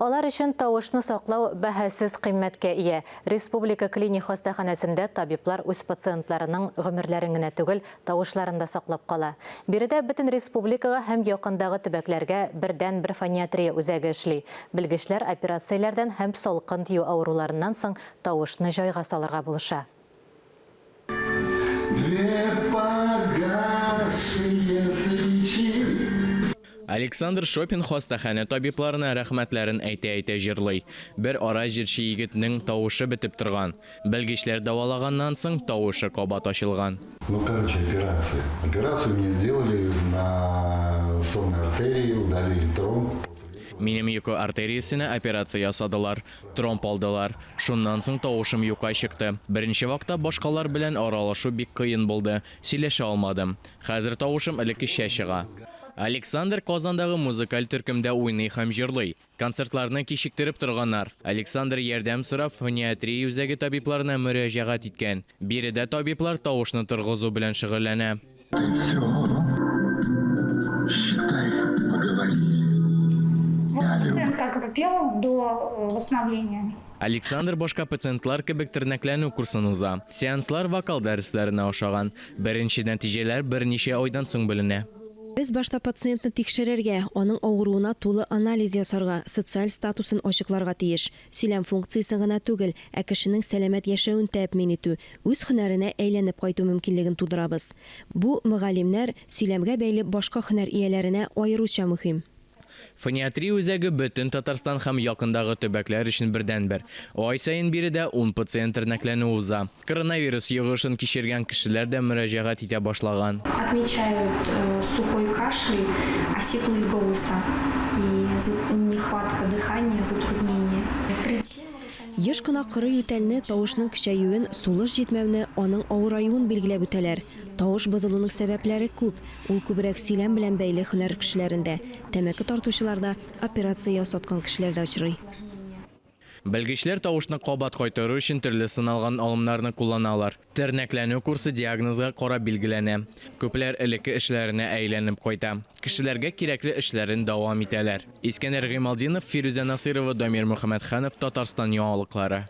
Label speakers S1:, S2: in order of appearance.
S1: Алар өчен тавышны саклау бәһасез кыйммәткә ия. Республика клиник хастаханәсендә табиблар үз пациентларының гомерләрен генә түгел, тавышларын да саклап кала. Биредә бөтен республикага һәм якындагы төбәкләргә бердәнбер фониатрия үзәге эшли. Белгечләр операцияләрдән һәм салкын тию авыруларыннан соң тавышны җайга салырга булыша.
S2: Две погасшие свечи.
S3: Александр Шопин хастаханә табибларына рәхмәтләрен әйтә-әйтә җырлый. Бер ара җырчы егетнең тавышы бетеп торган. Белгечләр дәвалаганнан соң, тавышы кабат ачылган.
S2: Ну, короче, операция. Операцию мне сделали на сонной артерии, удалили тромб.
S3: Минем йокы артериясенә операция ясадылар. Тромб алдылар. Шуннан соң тавышым юкка чыкты. Беренче вакта башкалар белән аралашу бик кыен булды, сөйләшә алмадым. Хәзер тавышым элеккечә чыга. Александр Казандагы музыкаль төркемдә уйный һәм җырлый. Концертларны кичектереп торганнар. Александр ярдәм сорап фониатрия үзәге табибларына мөрәҗәгать иткән. Биредә табиблар тавышны торгызу белән шөгыльләнә.
S2: Ты все, считай, поговорили.
S4: Вот пациент как бы пел до восстановления.
S3: Александр башка пациентлар кебек тернәкләнү курсын уза. Сеанслар вокал дәресләренә ошаган. Беренче нәтиҗәләр берничә айдан соң беленә.
S5: Без башта пациентны тикшерергә, аның авыруына тулы анализ ясарга, социаль статусын ачыкларга тиеш. Сөйләм функциясен генә түгел, ә кешенең сәламәт яшәвен тәэмин итү, үз һөнәренә әйләнеп кайту мөмкинлеген тудырабыз. Бу, мөгаллимнәр, сөйләмгә бәйле башка һөнәр ияләренә аеруча мөһим.
S3: Фониатрия үзәге бөтен Татарстан һәм якындагы төбәкләр өчен бердәнбер. Ай саен биредә ун пациент тернәкләнү уза. Коронавирус йогышын кичергән кешеләр дә мөрәҗәгать итә башлаган.
S6: Отмечают сухой кашель, осиплость голоса и нехватка дыхания, затруднение.
S5: Еш кына коры ютәлне, тавышның көчәюен, сулыш җитмәүне, аның авыраюын билгеләп үтәләр. Тавыш бозылуның сәбәпләре күп, ул күбрәк сөйләм белән бәйле һөнәр кешеләрендә, тәмәке тартучыларда, операция ясаткан кешеләрдә очрый.
S3: Белгечләр тавышны кабат кайтару өчен төрле сыналган алымнарны кулланалар. Тернәкләнү курсы диагнозга карап билгеләнә. Күпләр элекке эшләренә әйләнеп кайта. Кешеләргә кирәкле эшләрен дәвам итәләр. Искәндәр Гыймалтдинов, Фирүзә Насыйрова, Дамир Мөхәммәтханов, Татарстан яңалыклары.